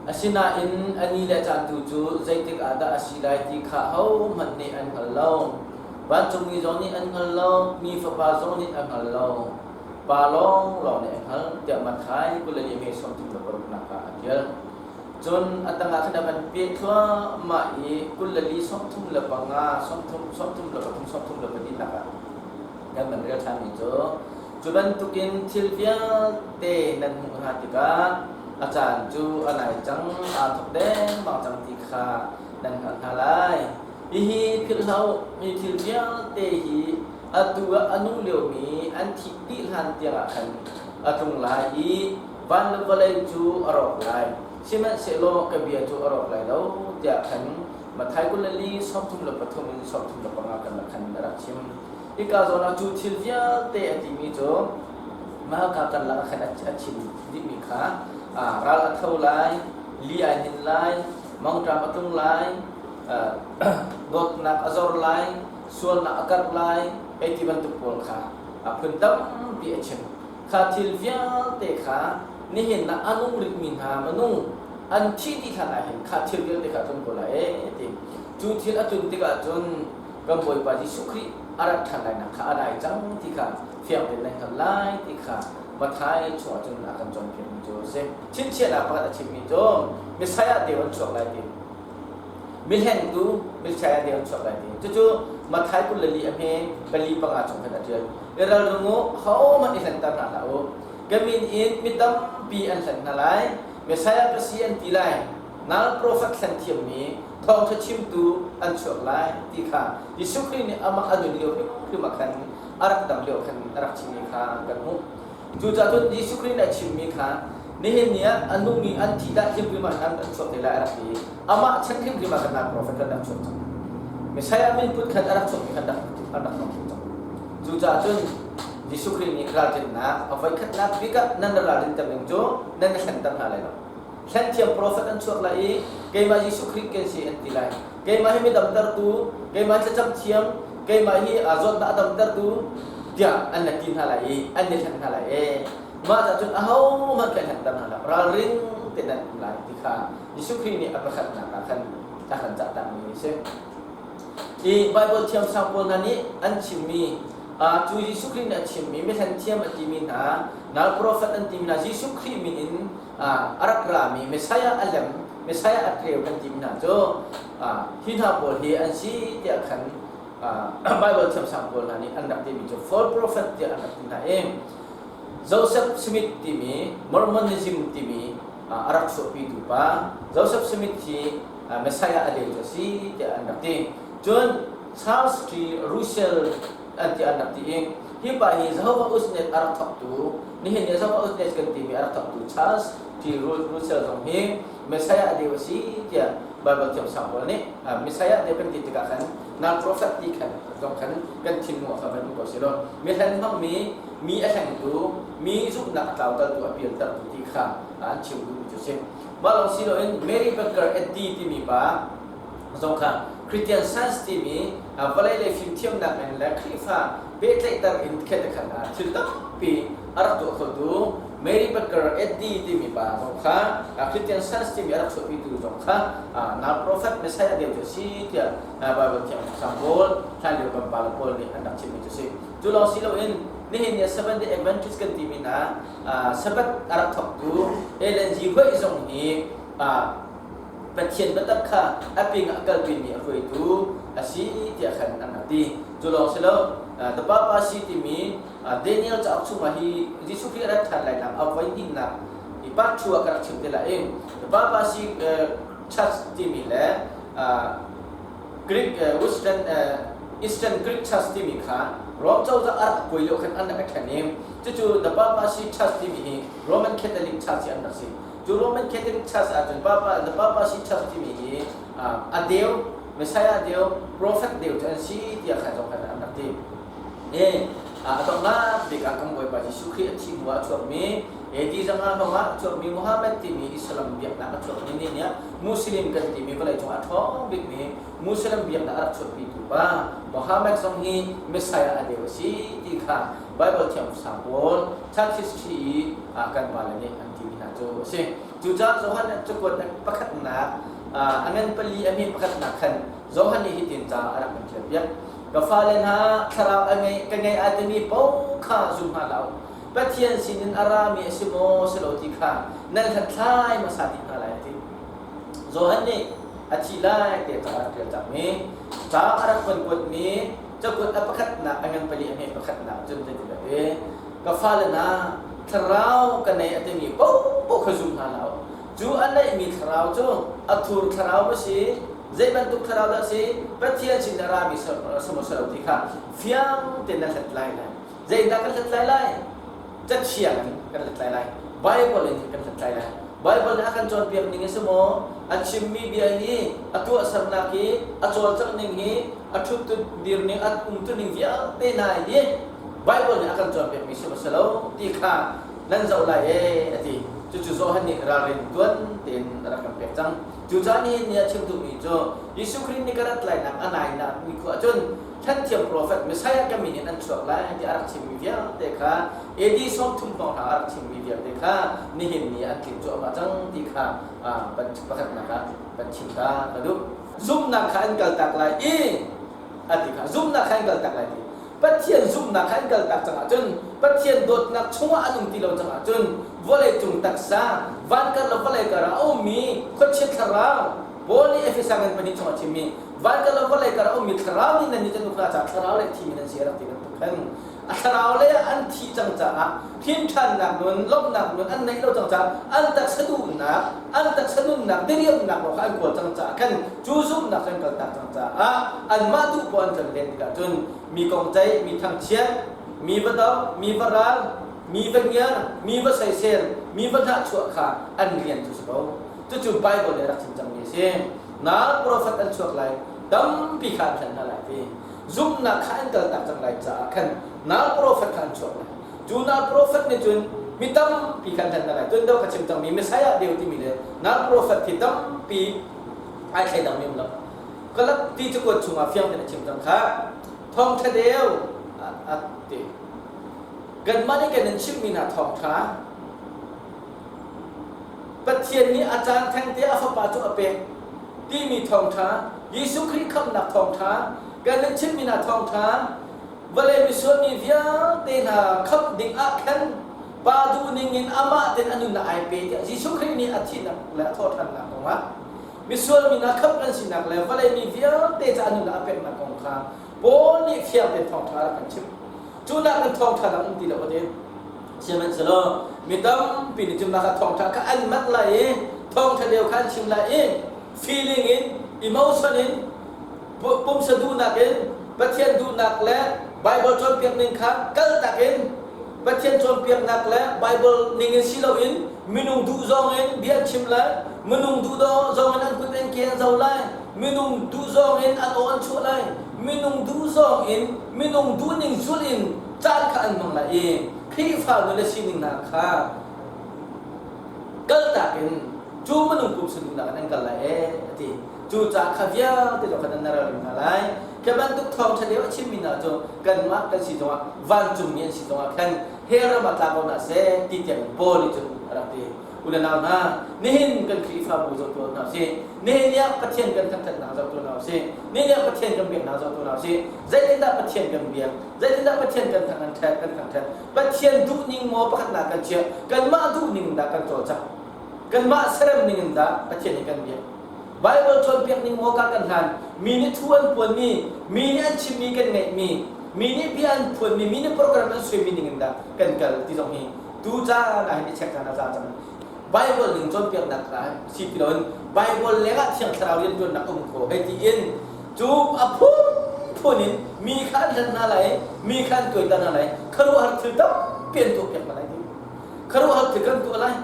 Asinain a ni le caan tu cu zeitik ah dah a si lai ti kha ahohmanh nih an hngal lo. Vancungmi zong nih an hngal lo, mi Fapa zong nih a hngal lo. Pa lawnglawng nih a hngalh tiah Matthai 24 hme 36 ah a ṭial. Cun a tangah khan a van peh thluahmah i 24 35, 33, 34 nak ah kan van rel ṭhanmi cu cu bantukin thil vialte nan hmuh hna tikah a caan cu a nai cang, aa thawk dengmang cang ti kha nan hngalh hna lai. Hihi philh hlah u, hi thil vialte hi atu ah a nung liomi an thih dih hlan tiangah khan a tlung lai i van le vawlei cu a rawk lai. Sihmanhsehlaw ka bia cu a rawk lai lo, tiah khan Matthai 24 33 in 35 karlak khan a rak chim. Hika zawn ah cu thil vialte a timi cu mahka karlak ah khan a chim dihmi kha ral a tho lai, li ai hnin lai, mangṭam a tlung lai, dawtnak a zor lai, sualnak a karh lai, hei ti bantuk pawl kha a phun tampi a chim. Kha thil vialte kha nihin ah a nung rihmi hna minung an thih dih hlan ah hin kha thil vialte kha a tlung ko lai ee ti. Cu thil a tlun tikah cun kan Bawipa Jesuh Khrih a rat ṭhan lainak kha a dai cang ti kha fiang tein nan hngalh lai ti kha Matthai chungah cun a kan cawnpiakmi cu a si. Chimchiahnak pakhat a chimmi cu Messiah deu an chuak lai ti. Mihlengtu Messiah deu an chuak lai ti. Cucu Matthai 24 a hme pali panga chung khan a ṭial. I ralring u, hohmanh i hlenter hna hlah u. Ka min in mi tampi an hlen hna lai. Messiah ka si an ti lai. Nal profet hlen thiammi thawngṭha chimtu an chuak lai ti kha Jesuh Khrih nih amah a nun lio hrimhrim ah khan a rak dam lio khan a rak chimmi kha kan hmuh. Cucaah cun Jesuh Khrih nih a chimmi kha nihin ni ah a nungmi an thih dah hrimhrim ah khan an chuak te lai a rak ti i amah chan hrimhrim ah khan nal profet kan rak chuak cang. Messiah min put khan a rak chuakmi khan an rak hmang cang. Cucaah cun Jesuh Khrih nih ralrinnak a voikhatnak bik ah nan ralrinter ning cu nan i hlenter hna lai lo. Hlenthiam profet an chuak lai i keimah Jesuh Khrih kan si an ti lai. Keimah hi mi damtertu, keimah thlacam thiam, keimah hi zawtnak a damtertu tiah an la ti hna lai i an i hlen hna lai e. Mah cah cun ahohmanh kan hlenter hna lo. Ralring tein nan um lai ti kha Jesuh Khrih nih a pakhatnak ah khan a kan cahtakmi a si. I Bible thiamsang pawl hna nih an chimmi cu Jesuh Khrih nih a chimmi mihlen thiam a timi hna, nal profet an timi hna Jesuh Khrih min in a rak rami Messiah a lem, Messiah a tleu kan timi hna cu hi hna pawl hi an si tiah khan Bible thiamsang pawl hna nih an rak timi cu false prophet tiah an rak ti hna i Joseph Smith timi Mormonism timi a rak chuahpitu pa Joseph Smith hi Messiah a deu cu a si tiah an rak ti. Cun Charles T. Russell an ti an rak ti i hi pa hi Jehovah Witness a rak thawktu nihin ni Jehovah Witness kan timi a rak thawktu Charles T. Russell zong hi Messiah a deu a si tiah Bible thiamsang pawl nih Messiah deu kan ti tikah khan nal prophet ti khan zong khan kan thinlung ah khan van um ko si law mi hlen hmangmi mi a hlengtu mi zumhnak a tlautertu a pialtertu ti kha an chim duhmi cu a si. Mah lawng si loin Mary Baker Eddy timi pa zong kha Christian Science timi vawlei lei fimthiamnak in le Khrihfa pehtlaihter in khet khan ah thil tampi a rak tuah khotu Mary Baker Eddy timi pa zong kha Christian Science timi a rak chuahpitu zong kha nal prophet Messiah deu cu a si tiah Bible thiang sang pawl hlanlio kan pale pawl nih an rak chimmi cu a si. Cu lawng si loin nihin ni Seventh Day Adventist kan timi hna Sabbath a rak thawktu Ellen G. White zong hi Pathian biatak kha a ping ah a kalpimi a hruaitu a si tiah khan an rak ti. Cu lawng si lo, The Papacy timi Daniel cauk chungah hi Jesuh Khrih a rat ṭhan lai nak a voi hnihnak i part 2 ah ka rak chim te lai i The Papacy Church timi le Greek Western Eastern Greek Church timi kha Rom cozah a rak kuai lio khan an rak i ṭhen i cucu The Papacy Church timi hi Roman Catholic Church hi an rak si. Cu Roman Catholic Church ahcun Papa, the Papacy Church timi hi a deu, Messiah deu, prophet deu cu an si tiah khan zong khan an rak ti. I a donghnak bik ah kan Bawipa Jesuh Khrih a thih hnu ah a chuakmi AD zanga hrawng ah a chuakmi Muhammad timi Islam biaknak a chuakmi ni nih Muslim kan timi vawleicung ah a ṭhawng bikmi Muslim biaknak a rak chuahpitu pa Muhammad zong hi Messiah a deu a si ti kha Bible thiam sang pawl church history i kan pale nih an timi hna cu. cu a si. Cucaah Johan cakuat pakhatnak a ngan pali a hme pakhatnak khan Johan nih hitin ca a rak kan ṭialpiak. Ka fale hna, thlarau a ngei, ka ngei ai timi paoh kha zum hna hlah u. Pathian sinin a rami a si maw si lo ti kha nan hlathlai hmasa dih hna lai a ti. Johan nih a thi lai te ca a rak ṭial cangmi, ca a rak von kuatmi cakuat a pakhatnak a ngan pali a hme pakhatnak cun zeitin a ti? Ka fale hna, thlarau ka nei a timi paohpaoh kha zum hna hlah u. Cu a neihmi thlarau cu a thur thlarau a si, zei bantuk thlarau dah a si, Pathian sin a rami samaw ti kha fiang tein na hlat lai lai. Zeidah kan hlat lai lai? Cathiang in kan hlat lai lai. Bible in kan hlat lai lai. Bible nih a kan cawnpiak ning a si maw? A chimmi bia hi, a tuahsernak hi, a cawlcangh ning hi, a ṭhut dir ning, a umtu ning vialte hna hi Bible nih a kan cawnpiakmi si maw si lo ti kha nan zoh lai ee a ti. Cucu Johan nih ralrin tuan tein a rak kan pek cang. Cucaah nihin ni a chim duhmi cu Jesuh Khrih nih ka rat lainak a nainak nikhua ahcun hlenthiam profet Messiah ka min in an chuak lai ti a rak chimmi vialte kha AD 30 hrawng hna a rak chimmi vialte kha nihin ni an tling cuahmah cang ti kha pakhatnak ah kan chim ta ka duh. Zumhnak kha an kaltak lai i a ti kha zumhnak kha an kaltak lai ti Pathian zumhnak kha an kaltak cang ahcun Pathian dawtnak chungah an um ti lo cang ahcun vawlei cung taksa van kar le vawlei kar ah a ummi khuachia thlarau Paul nih Efesa ngan pahnih chungah a chimmi van kar le vawlei kar ah a ummi thlarau nih nan nih kan uk hna caah thlarau le thimi nan si a rak ti bantuk khan a thlarau lei ah an thih cang caah hrinṭhannak nun lawmhnak nun an neih lo cang caah an taksa duhnak an taksa nunnak diriamnak lawng kha an kawl cang caah khan cu zumhnak cu an kaltak cang caah anmah duh poah an tlon len tikah cun mi kong ceih mi thangchiat mi va doh mi va ral mi va ngiar mi va soisel mi va hnahchuah kha an rian cu si ko. Cucu Bible nih a rak chim cangmi a si. Nal profet an chuak lai, tampi kha an hlen hna lai ti. Zumhnak kha an kaltak cang lai caah khan nal profet kha an chuak lai. Cu nal profet nih cun mi tampi kha an hlen hna lai. Tun deuh ka chim cangmi Messiah deu timi le nal profet hi tampi ai thleidang mi um lo. Kalak ti cakuat chungah fiang tein a chim cang kha. Thawngṭha deu a ti. Kanmah nih kan in chimhmi hna thawngṭha Pathian nih a caan thengte a Fapa cu a pek timi thawngṭha, Jesuh Khrih khamhnak thawngṭha, kan in chimmi hna thawngṭha, vawlei misual mi vialte hna khamh ding ah khan Pa duhning in amah tein a nunnak ai pe tiah Jesuh Khrih nih a thihnak le a thawhṭhannak kongah misual mi hna khamh kan sinak le vawlei mi vialte ca a nunnak a peknak kong kha Paul nih fiang tein thawngṭha a rak kan chimh. Cu nak in thawngṭha dang um ti lo a ti. Sihmanhsehlaw mi tampi nih cun mah kha thawngṭha kha an manh lai i thawngṭha deu kha an chim lai i feeling in emotion in pumsa duhnak in Pathian duhnak le Bible cawnpiak ning kha kaltak in Pathian cawnpiaknak le Bible ning in si loin minung duh zong in bia an chim lai minung duh zong in an kut an ke an zo lai minung duh zong in an aw an chuah lai minung duh zong in minung duhning zulh in caan kha an hmang lai i Khrihfa nu le sining hna kha kaltak in cu minung pumsa duhnak in an kal lai ee a ti. Cu ca kha vialte zong kha nan ral hna lai. Khi bantuk thawngṭha deuh a chimmi hna cu kanmah kan si zongah vancungmi an si zongah khan hell ram ah tla ko hna seh ti tiang Paul nih cun a rak ti. U le nau hna, nihin kan Khrihfabu zoh tuah hna usih. Nihin ni ah Pathian kan thangṭhatnak zoh tuah hna usih. Nihin ah Pathian kan biaknak zoh tuah hna usih. Zeitindah Pathian kan biak? Zeitindah Pathian kan thangṭhat? Kan thangṭhat. Pathian duhning maw pakhatnak kan chiah? Kanmah duhning dah kan cawlcangh? Kanmah serem ning in dah Pathian hi kan biak? Bible cawnpiak ning maw ka kan hlan? Mi nih thu an puanmi, mi nih an chimmi kan ngaihmi, mi nih bia an phuanmi, mi nih program an suaimi ning in dah kan kal ti zong hi tu caan ah hin i check caan a za cang. Bible ning cawnpiaknak kha si ti loin Bible lengah Thiang Thlarau rianṭuannak um kho hei ti in cu a phunphun in mi kha an hlen hna lai, mi kha an tuaiter hna lai, khuaruahhar thil tampi an tuahpiak hna lai ti. Khuaruahhar thil kan tuah lai.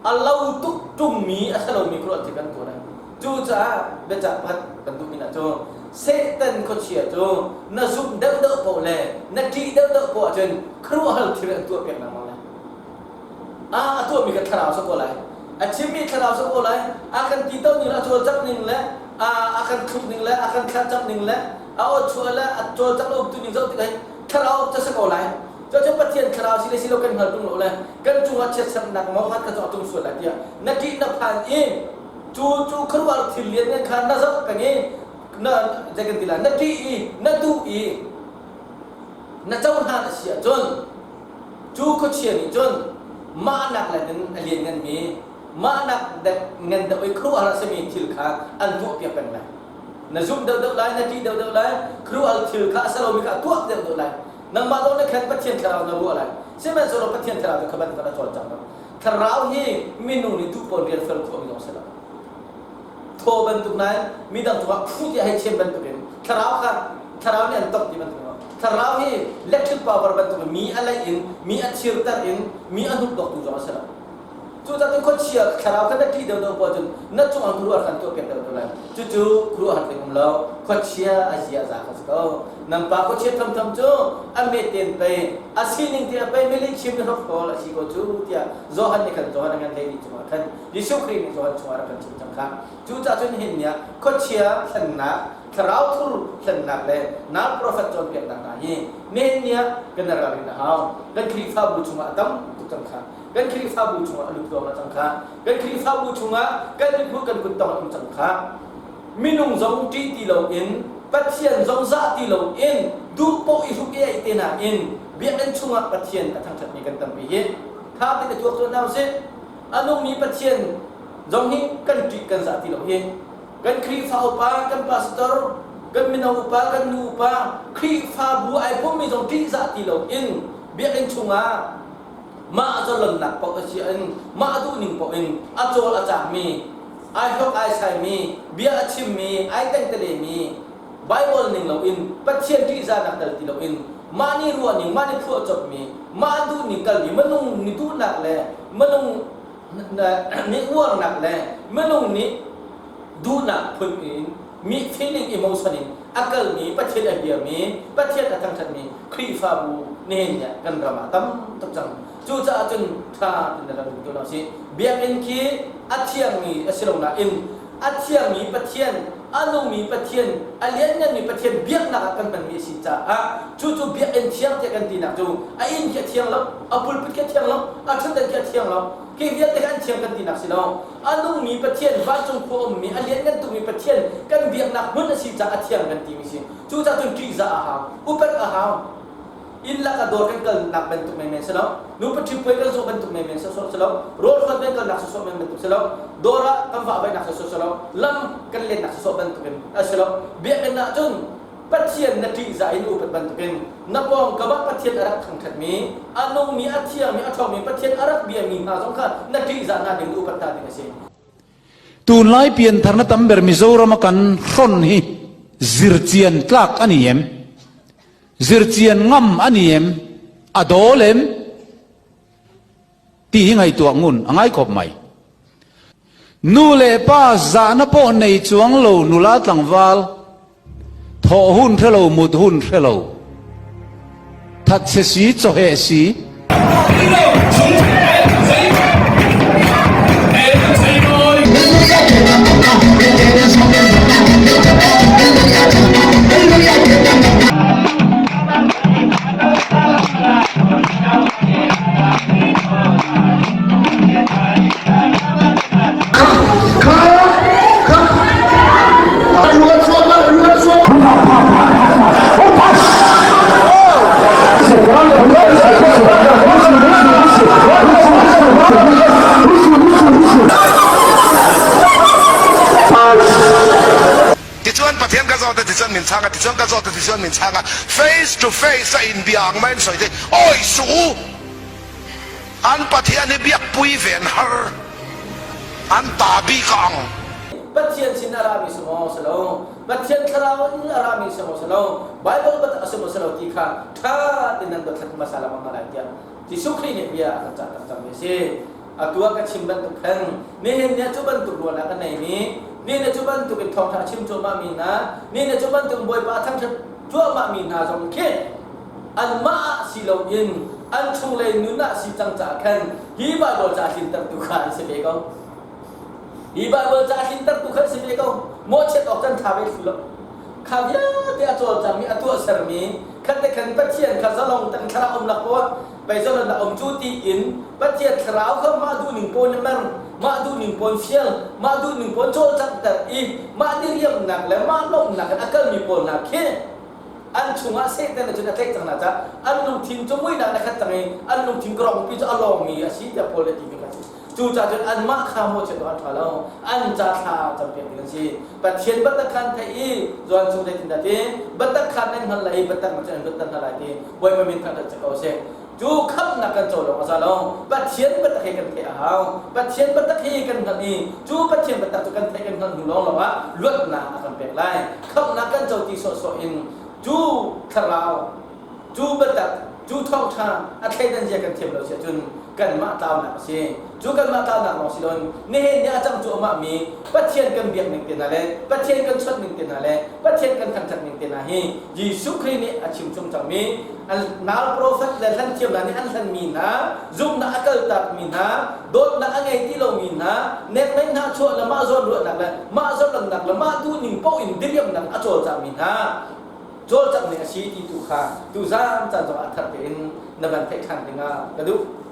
A lo tuk ṭungmi a si lomi khuaruahhar thil kan tuah lai. Cucaah biacah pakhat kan duhmi hna cu Satan khuachia cu na zumh deuhdeuh paoh le na ṭih deuhdeuh paoh ahcun khuaruahhar thil an tuahpiak lengmang lai. A tuahmi kha thlarau si ko lai. A chimmi thlarau si ko lai. A kan ti to ning le a cawlcangh ning le a kan thluk ning le a kan thlacamh ning le a aw chuah le a cawlcangh le umtu ning zoh tikah hin thlarau cu si ko lai. Cucu Pathian thlarau si le si lo kan hngal tung lo le kan cungah chiatserhnak maw khat ka cungah tung sual lai tiah na ṭih na phan i cu cu khuaruahhar thil lianngan kha na zoh peng i na zei kan ti lai na ṭih i na duh i na cohlan a si ahcun cu khuachia nih cun mahnak le in a liannganmi mahnak ngan deuh i khuaruahhar a simi thil kha an tuahpiak peng lai. Na zumh deuhdeuh lai, na ṭih deuhdeuh lai, khuaruahhar thil kha a si lomi kha a tuah deuhdeuh lai. Nangmah lawng na khan Pathian thlarau na ruah lai. Sihmanhsehlaw Pathian thlarau cu kha bantuk in a cawlcang lo. Thlarau hi minung nih duh pawn rian fel khawhmi zong si lo. Thaw bantuk nain midang cungah phu tiah hei chem bantukin thlarau kha thlarau nih an tongh ti bantuk thlarau hi electric power bantuk in mi a leih in mi a thirter in mi a hnukdawktu zong a si lo. Cucaah cun khuachia thlarau kha na ṭih deuhdeuh poah cun na cungah khuaruahhar kan tuahpiak deuhdeuh lai. Cucu khuaruahhar ding um lo, khuachia a ziaza kha si ko. Nan pa khuachia thamtham cu a meten pei, a sining te a pei milihchim le hrokhrol a si ko cu tiah Johan nih khan Johan a ngan hleili cungah khan Jesuh Khrih nih Johan chungah rak kan chim cang kha. Cucaah cun hin ni ah khuachia hlennak, thlarau thur hlennak le nal profet cawnpiaknak hna hi nihin ni ah kan i ralrin a hau. Kan Khrihfabu chungah a tam tuk cang kha. Kan Khrihfabu chungah a lut ruangah cang kha. Kan Khrihfabu chungah kan mithmuh kan kuttong a um cang kha. Minung zong ṭih ti loin Pathian zong zah ti loin duh poh i hruk i aih te nain biakinn chungah Pathian a thangṭhatmi kan tampi hi tha tein i tuak tuah hna usih. A nungmi Pathian zong hi kan ṭih kan zah ti lo hi. Kan Khrihfa upa, kan pastor, kan mino upa, kan nu upa, Khrihfabu ai pummi zong ṭihzah ti loin biakinn chungah mah zalonnak paoh a si in mah duhning paoh in a cawl a cakmi, ai hlok ai saimi, bia a chimmi, ai tengtelemi, Bible ning loin Pathian ṭihzahnak tel ti loin mah nih ruahning, mah nih phuahcopmi, mah duhning kalmi minung nih duhnak le minung nih uarnak le minung nih duhnak phun in mi feeling emotion in a kalmi Pathian a biami Pathian a thangṭhatmi Khrihfabu nihin ni ah kan ram ah tam tuk cang. Cucaah cun ṭha tin na rak tu hna usih. Biakinn khi a thiangmi a si lo nain a thiangmi Pathian, a nungmi Pathian, a liannganmi Pathian biaknak ah kan hmanmi a si caah cucu biakinn thiang tiah kan tinak cu a inn khi a thiang lo, a pulpit khi a thiang lo, a ṭhutdan khi a thiang lo. Khi vialte kha an thiang kan tinak si lo. A nungmi Pathian, vancung khua ummi, a lianngan tukmi Pathian kan biaknak hmun a si caah a thiang kan timi si. Cucaah cun ṭihzah a hau, upat a hau. Inn lak ah dawr kan kalnak bantuk menmen si lo. Nupa ṭhipuai kan zawh bantuk menmen sawsawh si lo. Rawl hruat kan kalnak sawsawh men bantuk si lo. Dawr ah kan vahvaihnak sawsawh si lo. Lam kan lennak sawsawh bantukin a si lo. Biakinn ah cun Pathian na ṭihzah in upat bantukin na pawngkam ah Pathian a rak thangṭhatmi, a nungmi, a thiangmi, a ṭhawngmi Pathian a rak biami hna zong kha na ṭihzah hna ding, na upat hna ding a si. Tunlai piantharna tam ber Mizoram a kan hrawn hi zirchian tlak a ni em? Zirchian ngam a ni em? A dawl em? Ti hi ngaihtuah ngun a ngai khawp mai. Nu le pa zahna pawh nei chuang lo nula tlangval thawh hun hre lo mut hun hre lo thatchhe si chawheh si Tichuan Pathian ka zawt a tichuan min chhang a tichuan ka zawt a tichuan min chhang a face to face a inbia ang mai an sawi te awi suh u An Pathian hi biakpui ve an har. An ta bik a ang. Pathian sin a rami si maw si lo, Pathian thlarau in a rami si maw si lo, Bible biatak a si maw si lo ti kha ṭha tein nan dothlat hmasa lengmang hna lai tiah Jesuh Khrih nih bia a kan cah tak cangmi a si. Atu ah ka chim bantuk khan nihin ni ah cu bantuk ruahnak a neimi, nihin ah cu bantuk in thawngṭha a chim cuahmahmi hna, nihin ah cu bantuk in Bawipa a thangṭhat cuahmahmi hna zong khi anmah ah si loin an chunglei nun ah si cang caah khan hi Baibal ca tlintertu kha an si ve ko. Hi Baibal ca tlintertu kha an si ve ko. Mawhchiat awk can ṭha ve thlu lo. Kha vialte a cawlcangmi, a tuahsermi, Khat le khan Pathian kha zalong tang thlarau um lak poah pei zalon dah um cu tiin Pathian thlarau kha mah duhning pawn in mer, mah duhning pawn fial, mah duhning pawn cawlcanghter i mah diriamnak le mah lawmhnak in a kalmi pawl hna khi an chungah Satan nih cun a tlaih cang hna caah an lungthin cu muihnak in a khat cang i an lungthin kawrongpi cu a lawngmi a si tiah Paul nih a timi kha a si. Cucaah cun anmah kha mawhchiat awk an ṭha lo. An ca thla campiak ding an si. Pathian biatak kha an theih i Johan chung zeitindah ti biatak kha nan hngalh lai i biatak nih cun an luatter hna lai ti Bawipa min thangṭhat si ko seh. Cu khamhnak kan co lawng a za lo. Pathian biatak hi kan theih a hau. Pathian biatak hi kan hngalh i cu Pathian biatak cu kan theih kan hngalh hnu lawnglawng ah luatnak a kan pek lai. Khamhnak kan co ti sawhsawh in cu thlarau cu biatak cu thawngṭha a thleidan zia kan thiam lo si ahcun kanmah tlaunak a si. Cu kanmah tlaunak lawng si loin nihin ni a cang cuahmah mi Pathian kan biak ning te hna le Pathian kan chawnh ning te hna le Pathian kan thangṭhat ning te hna hi Jesuh Khrih nih a chim chung cangmi nal profet le hlanthiam hna nih an hlanmi hna zumhnak a kaltakmi hna dawtnak a ngei ti lomi hna nekmei hna chuah le mah zawn ruahnak le mah zalonnak le mah duhning paoh in diriamnak a cawlcangmi hna cawlcangh ning a si ti tu kha tuzaan caan zongah thar tein na van theih ṭhan dingah ka duh.